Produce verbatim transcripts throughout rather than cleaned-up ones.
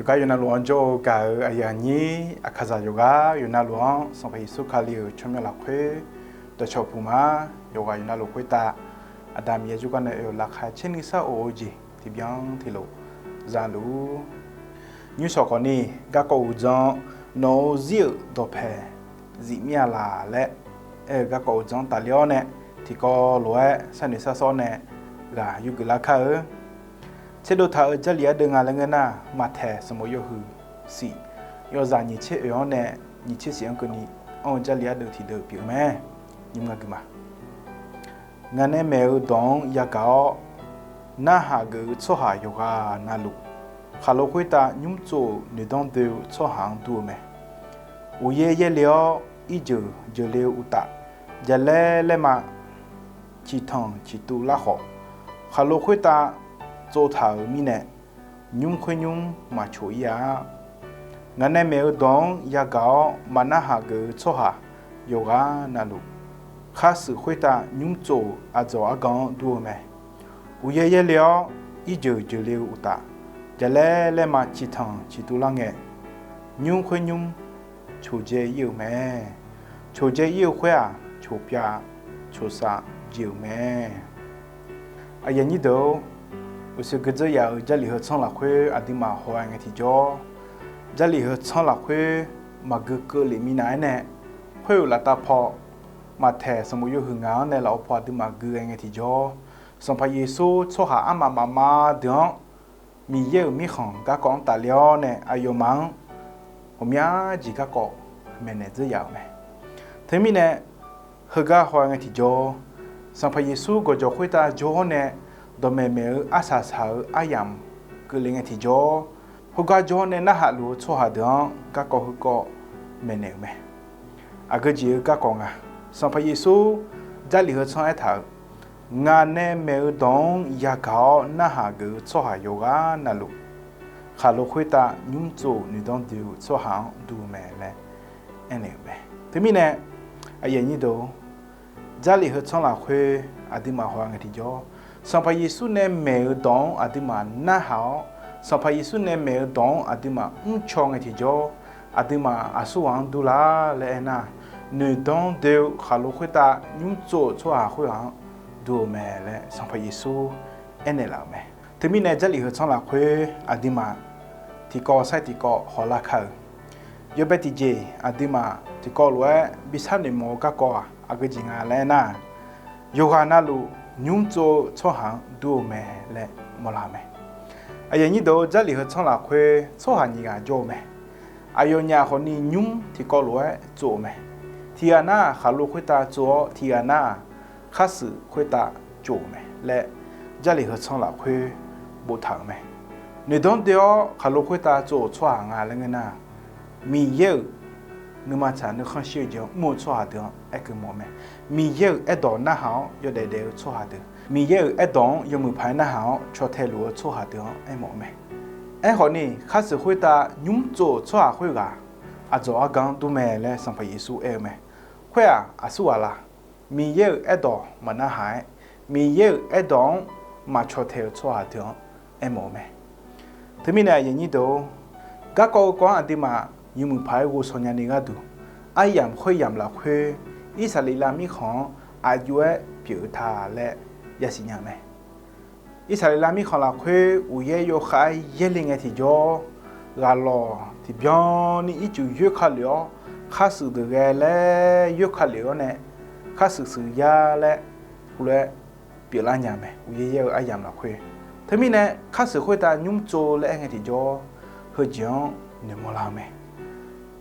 Gar yawqnavluf-anr jawr-eu gaq-euq aqyuif aqnyir Aqkaqzaq yawqghaq yawqnavluf-anr Sanqpaq Yeqsur Kali-euq tsawrmyanr lafkhoer dawqcawq puq ma. Yawqghaq yawqnavluf khoertav Aqda Miqyaer jawrgar nae oe-euq laqkhaq caer nuisar of-eu jeq tiqbyan tiqlof zaluf-ur. Nymrshawq khawfni garkawv uqdzan nawq-euq zir-euq dawqpae zif mir-a laq laer aer-eu garkawv uqdzan-anr tafler-awr nae, tiqkawv lof-aer sharnoeq sharsawr nae ghaq yurgeuf lar kar-eu. Tserdov taq-euq Jarlif ardeuv nga laer ngeur nar, Maqtaeq sanqbof yawhuiq shif, yawzaq nyiq tser oeq-anr nae nyiq tser shif-anr keuvni anr-eu Jarlif ardeuv tiqdeuv pyeuf-eu mae. Nymr nga gui ma. Ngaq nae maeq-eu dawq-anr yagaq-awr, narhaq geuf-eu tsawrhaq yawqghaq navluf, khaqlo khoertav nymr tsov-euq noeqdanr doe-eu tsawrhaq-anr dur-eu mae. Uqyaer yaerle-awr, irjeuq jeuqle-eu uqtaf, jaqlaer laerma ciqtanq ciqtuv lar khawf, khaqlo khoertav tsovtaq-euq mirnae, nymr khoer nymr maqcoq ir-a. Ngaq nae maeq-eu dawq-anr yagaq-awr maqnarhaq geuf-eu tsawrhaq yawqghaq navluf, khar shuif khoertav nymr tsov-euq aqdzawq argan-anr dur-eu mae. Uqyaer yaerle-awr, irjeuq jeuqle-eu uqtaf, jaqlaer laerma ciqtanq ciqtuv lar ngae, nymr khoer nymr coqdzae ir-euq mae. Coqdzae ir-eu khoer-aq, coqpyav coqsav jeq-euq mae. Aqyuif aqnyir deuq-or, uqshoe gui dzeur yaf-euq Jarlif heu tsanr lafkhoer aqduimaf haw-aer ngae tiqjawr, Jarlif heu tsanr lafkhoer maqgui keuvlef minav-aer nae, khoer-euq laftav paw Maqtaeq sanqbof yawhuiq ngaq-anr nae lafov paw aqduimaf gui ghae ngae tiqjawr, Sanqpaq Yeqsur tsawrhaq armaf mafma deuq-anr Miqyaer-euq mirkhanq garkawv-anr tafler-awr nae aqyawfmaf-anr ghawqmya jeq garkawv maeqnaeq dzeur yaf-euq mae. Teumirnae, heugar haw-aer ngae tiqjawr, Sanqpaq Yeqsur gawqjawq khoertav jawr-awr nae dawqmaeq maeq-eu arsaq saq-eu aryamq keuvle ngae tiqjawr, khoergar jawr-awr nae narhaq luf-eu tsawrhaq deuq-anr garkawv heukawv maeqnaeq-euq mae. Aqgeu jeq-eu garkawv nga, Sanqpaq Yeqsur Jarlif heu tsanr aertaq-euq, ngaq nae maeq-eu dawq-anr yagaq-awr narhaq geuf-eu tsawrhaq yawqghaq navluf, khaqlo khoertav nymr tsov-euq noeqdanr doe-eu tsawrhaq-anr dur-eu mae laer aernaeq-euq mae. Teumirnae, aqyuif aqnyir deuq-or, Jarlif heu tsanr lafkhoer aqduimaf haw-aer ngae tiqjawr, Sanqpaq Yeqsur nae maeq-eu dawq-anr aqduimaf narhaq-awr, Sanqpaq Yeqsur nae maeq-eu dawq-anr aqduimaf mrcaw ngae tiqjawr, aqduimaf aqsurghaq-anr dur lar laer aernar, noeqdanr doe-eu khaqlo khoertav nymr tsov-euq tsawrhaq khoerghaq-anr dur-eu mae laer Sanqpaq Yeqsur aernaeq laf-euq mae. Teumirnae Jarlif heu tsanr lafkhoer aqduimaf tiqkawv sair tiqkawv hawlar kar-eu, yawbae tiqjeq aqduimaf tiqkawv lof-aer bi sharnoeq mawf-eu garkawv-aq aqgeu jeq nga laer aernar, yawqghaq navluf nymr tsov-eu tsawrhaq-anr dur-eu mae laer mawrlar-eu mae. Aqyuif aqnyir deuq-or, Jarlif heu tsanr lafkhoer tsawrhaq nyiq ghaq jawr-eu mae. Aqyawfnyaf khawfni nymr tiqkawv lof-aer tsov-euq mae. Tiqghaq nar-aq khaqlo khoertav tsov-awr, tiqghaq nar-aq khar shuif khoertav tsov-euq mae laer Jarlif heu tsanr lafkhoer boftaq-euq mae. Noeqdanr doe-awr khaqlo khoertav tsov-euq tsawrhaq nga laer ngeur nar, Miqyaer-euq nuima tsaq nuikhanr shir-eu jeq-anr mr-eu tsawrhaq deuq-anr aerkeuv mawf-eu mae. Miqyaer-euq aerdawq narhaq-awr yawdaef daef-eu tsawrhaq deuq, Miqyaer-euq aerdawq-anr yawmuiq paq-aer narhaq-awr caw tae luf-eu tsawrhaq deuq-anr aermawf-eu mae. Aerkhawfni, khar shuif khoertav nymr tsov-euq tsawrhaq khoerghaq aqdzawq argan-anr dur mae laer Sanqpaq Yeqsur aer-eu mae. Khoer-aq aqsur ghaq la? Miqyaer-euq aerdawq maqnarhaq-aer, Miqyaer-euq aerdawq-anr maqcaw tae-eu tsawrhaq deuq-anr aermawf-eu mae. Teumirnae aqyuif aqnyir deuq-or, garkawv heukawv-anr aqduimaf yawmuiq paq-aer ghovshaw nyani gharduq, aryamq khoeryamq lafkhoer Irsaqleqlav mirkhanq-anr aqjox-aer pyeuf-eu ta laer yasiq nya-eu mae. Irsaqleqlav mirkhanq lafkhoer uqyaer yawkhav-aer yaerle ngae tiqjawr, ghaqlawq tiqbyan ni ircuf yoer ka lef-awr, khar shuif deuq ghae laer yoer ka lef-awr nae, khar shuif shuif yar laer heulof-aer pyeuflar nya-eu mae, uqyaer yaer-eu aryamq lafkhoer. Teumirnae khar shuif khoertav nymr tsov laer aer ngae tiqjawr, heujeq-anr noeqmawr lar-eu mae.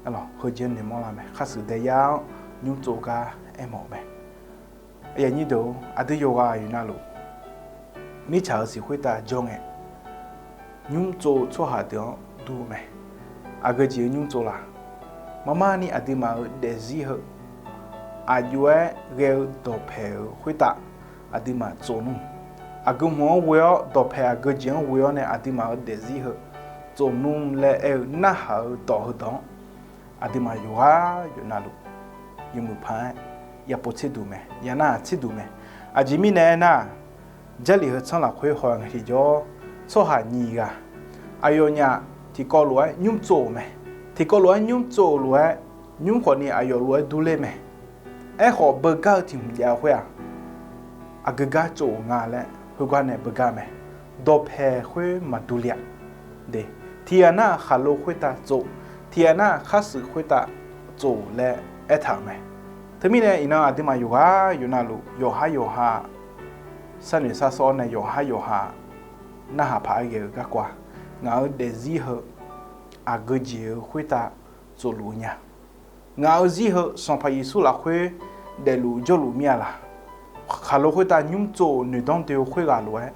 Heujeq-anr noeqmawr lar-eu mae, khar shuif daeyar-anr nymr tsov gar aermawf-eu mae. Aqyuif aqnyir deuq-or, aqdui yawqghaq yawqnavluf mirtsaq-euq siq khoertav jawr ngae, nymr tsov-eu tsawrhaq deuq-anr dur-eu mae. Aqgeu jeq-eu nymr tsov la? Marmarni aqduimaf-euq daefzir heu aqjox-aer ghae-eu dawqpaeq-euq khoertav aqduimaf tsov nmr. Aqgeu hmq-anr ghoe-awr, dawqpaeq aqgeu jeq-anr ghoe-awr nae aqduimaf-euq daefzir heu tsov nmr laer aer-eu narhaq-eu dawq heudawq-anr aqduimaf yawqghaq yawqnavluf yawmuiq paq-aer yapov tserduq mae, yanar-aq tserduq mae. Aqjeq mirnae aernar, Jarlif heu tsanr lafkhoer haw ngae tiqjawr, tsawrhaq nyiq ghaq, aqyawfnyaf tiqkawv lof-aer nymr tsov-euq mae. Tiqkawv lof-aer nymr tsov-euq lof-aer, nymr khawfni aqyawf lof-aer durler mae. Aerkhawf, beugar-eu tiq hmq jav-eu khoer-aq, aqgeu gar tsov-euq nga laer heugar nae beugar mae. Dawqpaeq khoer maqdur le-a. Tiqghaq nar-aq khaqlo khoertav tsov, tiqghaq nar-aq kharshuif khoertav tsov laer aertaq-euq mae. Teumirnae iqnan aqduimaf yawqghaq yawqnavluf yawqhar yawqha sarnoeq sarsawr-awr nae yawqhar yawqha narhaq paq-aer ghae-eu garkawv-aq, ngaq-euq daefzir heu aqgeu jeq-eu khoertav tsovluf-eu nya. Ngaq-euq zir heu Sanqpaq Yeqsur lafkhoer daefluf jawrluf mir-a laq? Khaqlo khoertav nymr tsov-euq noeqdanr doe-eu khoerghaq lof-aer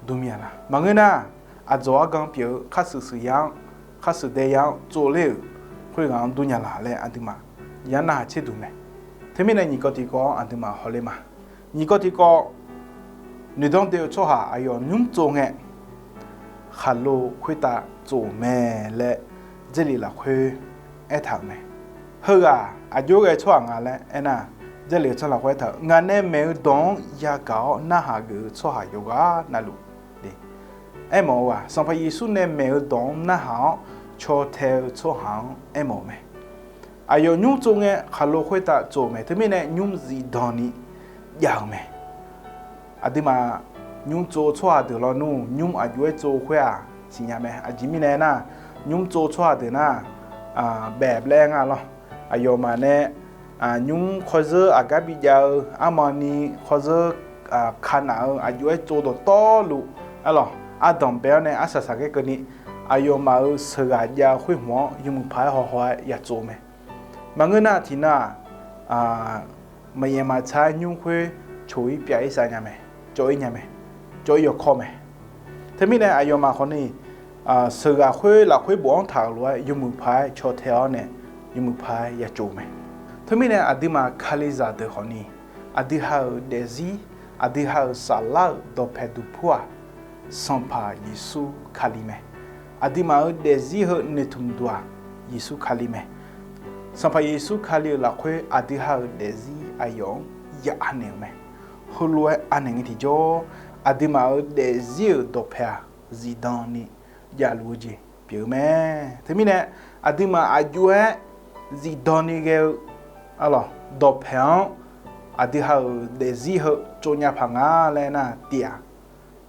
dur mir-a laq? Maqngeur nar, aqdzawq argan pyeuf-eu kharshuif shuif ya-anr, kharshuif dae ya-anr tsovler-euq khoerghaq-anr dur nya laq laer aqduimaf ya narhaq tserduq mae. Teumirnae nyiq kawv tiqkawv-anr aqduimaf hawler ma. Nyiq kawv tiqkawv, noeqdanr doe-eu tsawrhaq aqyawf nymr tsov ngae, khaqlo khoertav tsov-euq mae laer Jarlif lafkhoer aertaq-euq mae. Heughaq aqjox ghae-eu tsawrhaq nga laer aernar, Jarlif-eu tsanr lafkhoer aertaq-euq, ngaq nae maeq-eu dawq-anr yagaq-awr narhaq geuf-eu tsawrhaq yawqghaq navluf, aermawf-eu-aq, Sanqpaq Yeqsur nae maeq-eu dawq-anr narhaq-awr caw tae-eu tsawrhaq-anr aermawf-eu mae. Aqyawf nymr tsov ngae khaqlo khoertav tsov-euq mae. Teumirnae nymr zifdan ni jav-euq mae. Aqduimaf nymr tsov-eu tsawrhaq deuq lawnmr nymr aqjox-aer tsov khoer-aq siqnya mae. Aqjeq mirnae aernar, nymr tsov-eu tsawrhaq deuq nar, baef laer aer nga lawr. Aqyawfmaf nae nymr khawrzeur aqgar bijav-eu armani khawrzeur kanaf-eu aqjox-aer tsov dawqtawvluf, arlawq, ardanq bae-awr nae arsaq saqgaer keuvni, aqyawfmaf-euq sheuqghaq jav-eu khoer hmq-anr yawmuiq paq-aer hawhaw-aer ya tsov mae. Maqngeur nar tiqnan-aq, maqyaef maqtsa-aer nymr khoer coq-ir pyav-ir sav nya mae, cawv-ir nya mae, cawv-ir yawkawr mae. Teumirnae aqyawfmaf khawfni, sheuqghaq khoer lafkhoer bof-anr taq-euq lof-aer yawmuiq paq-aer caw tae-awr nae, yawmuiq paq-aer ya tsov mae. Teumirnae aqduimaf Kalizaq deuq khawfni, aqdui ha-euq daefzir, aqdui ha-euq saflar-euq dawqpae duqpur-aq, Sanqpaq Yeqsur Kali mae. Aqduimaf-euq daefzir heu noeqtmq duq-aq, Yeqsur Kali mae. Sanqpaq Yeqsur Kali-euq lafkhoer aqdui ha-euq daefzir aqyawf-anr ya anaeq-euq mae. Heulof-aer anaeq ngae tiqjawr, aqduimaf-euq daefzir-euq dawqpae-aq, zifdan ni javluf-eu jeq pyeuf-eu mae. Teumirnae, aqduimaf aqjox-aer zifdan ni ghae-eu, arlawq, dawqpae-anr aqdui ha-euq daefzir heu tsovnya paq nga laer aernar, tiq-aq,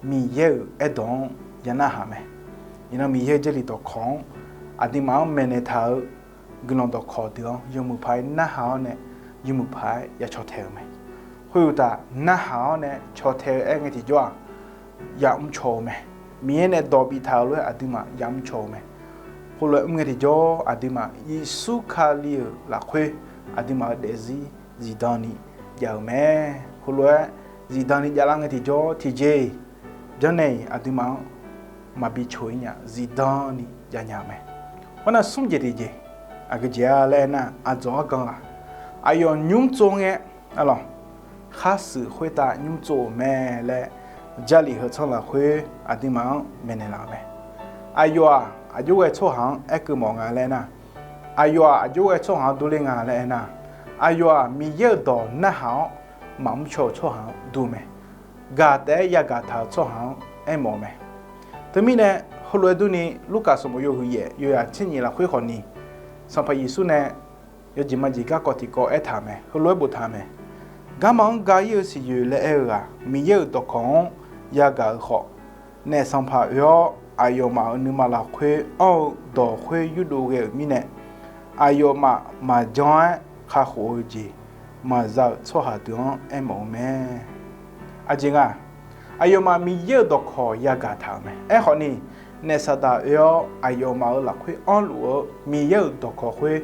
Miqyaer-euq aerdawq-anr ya narhaq mae. Iqnan Miqyaer-euq Jarlif dawqkawq-anr aqduimaf-anr maeqnaeq taq-euq guiqlanq dawqkawq deuq-anr yawmuiq paq-aer narhaq-awr nae, yawmuiq paq-aer ya caw tae-euq mae. Khoeruqtaf, narhaq-awr nae caw tae-eu aer ngae tiqjawr-aq, yamr caw-eu mae. Miqyaer nae dawq biftaq-euq lof-aer aqduimaf yamr caw-eu mae. Khoerlof-aer mr ngae tiqjawr, aqduimaf Yeqsur Kali-euq lafkhoer aqduimaf-euq daefzir zifdan ni jav-euq mae. Khoerlof-aer zifdan ni javlar ngae tiqjawr, tiqjeq-iq, janrnaeq-iq aqduimaf-anr maqbi coq-ir nya, zifdan ni javnya-euq mae. Khoernar smr jeq tiqjeq, aqgeujeq-a laer aernar, aqdzawq argan ghaq, aqyawf nymr tsov ngae, arlawq, khar shuif khoertav nymr tsov-euq mae laer Jarlif heu tsanr lafkhoer aqduimaf-anr maeqnaeq laf-euq mae. Aqyawf-aq aqjox ghae tsawrhaq-anr aerkeuv mawf nga laer aernar, aqyawf-aq aqjox ghae tsawrhaq-anr durler nga laer aernar, aqyawf-aq Miqyaer-euq dawq narhaq-awr maqmr caw-eu tsawrhaq-anr dur-eu mae. Gaq taef-aer yagaq taq-eu tsawrhaq-anr aermawf-eu mae. Teumirnae, heulof-aer durni, Lurkaf sanqbof yawhuiq yaef yawyaq tser nyif lafkhoer khawfni, Sanqpaq Yeqsur nae yawjeq majeq garkawv tiqkawv aertaq-euq mae. Heulof-aer boftaq-euq mae. Garma-anr ga-ir-eu siqyoeq laer aer-eu ghaq, Miqyaer-euq dawqkawq-anr yagaq-euq khawf, naef sanqpaq oe-awr, aqyawfmaf-euq nuima lafkhoer anr-eu dawq khoer yurdov ghae-euq mirnae, aqyawfmaf maqjan-aer kakhof-eu jeq maqza-euq tsawrhaq deuq-anr aermawf-eu mae. Aqjeq nga, aqyawfmaf Miqyaer-euq dawqkawq yagaq taq-euq mae. Aerkhawfni, naef saqdaq oe-awr aqyawfmaf-euq lafkhoer anrluf-eu Miqyaer-euq dawqkawq khoer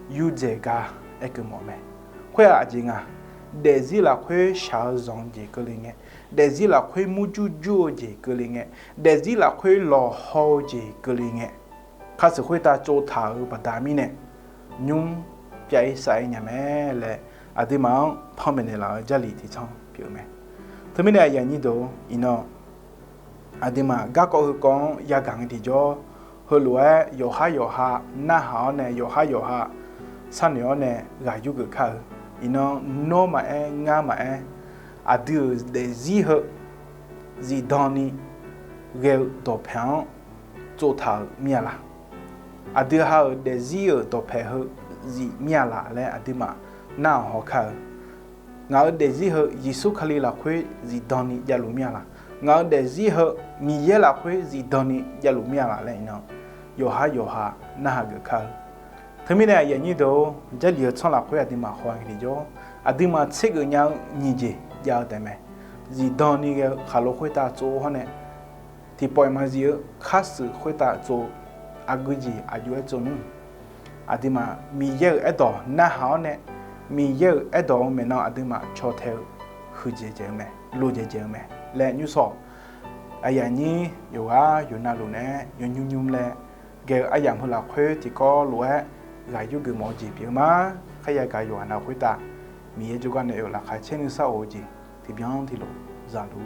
yurdzaeq gar aerkeuv mawf mae. Khoer-aq aqjeq nga, daefzir lafkhoer shaq-eu zanq-eu jeq keuvle ngae, daefzir lafkhoer murjur jur-eu jeq keuvle ngae, daefzir lafkhoer lawqhaw-eu jeq keuvle ngae, khar shuif khoertav tsovtaq-euq baqda mirnae, nymr pyav-ir sav-ir nya mae laer aqduimaf-anr panmaeq naeqlaf-eu Jarlif tiqtsanr pyeuf-eu mae. Teumirnae aqyuif aqnyir deuq-or, iqnan aqduimaf garkawv heukawv-anr yagaq ngae tiqjawr, heulof-aer yawqhar yawqha narhaq-awr nae yawqhar yawqha sharnoeq-awr nae ghaq yurgeuf kar-eu, iqnan nawr maqaer ngar maqaer, aqdui-euq daefzir heu zifdan ni ghae-eu dawqpae-anr tsovtaq-euq mir-a laq? Aqdui ha-euq daefzir-euq dawqpaeq heu zif mir-a laf laer aqduimaf narhaq haw kar-eu. Ngaq-euq daefzir heu Yeqsur Kali lafkhoer zifdan ni javluf mir-a laf? Ngaq-euq daefzir heu Miqyaer lafkhoer zifdan ni javluf mir-a laf laer iqnan yawqhar yawqha narhaq geuf kar-eu. Teumirnae aqyuif aqnyir deuq-or, Jarlif-eu tsanr lafkhoer aqduimaf haw-a tiqjawr, aqduimaf tsergeuf nya-eu nyiq jeq jav-eu taef mae. Zifdan ni ghae-eu khaqlo khoertav tsov hawr nae, tiqpawf iqmaq zif-eu khar shuif khoertav tsov-eu aqgeu jeq aqjox-aer tsov nmr. Aqduimaf Miqyaer-euq aerdawq narhaq-awr nae, Miqyaer-euq aerdawq-eu maeqnan aqduimaf caw tae-eu huiqdzaeq dzaeq-eu mae, lof dzaeq dzaeq-eu mae laer nymrsawq. Aqyuif aqnyir yawqghaq yawqnavluf naeq-aer yawnymr nymr laer ghae-eu aryamq heu lafkhoer tiqkawv lof-aer ghaq yurgeuf mawf-eu jeq pyeuf-eu ma. Kharya gaq yawqghaq nav khoertav Miqyaer jawrgar nae oe-eu laqkhaq caer nuisar of-eu jeq tiqbyan tiqlof zaluf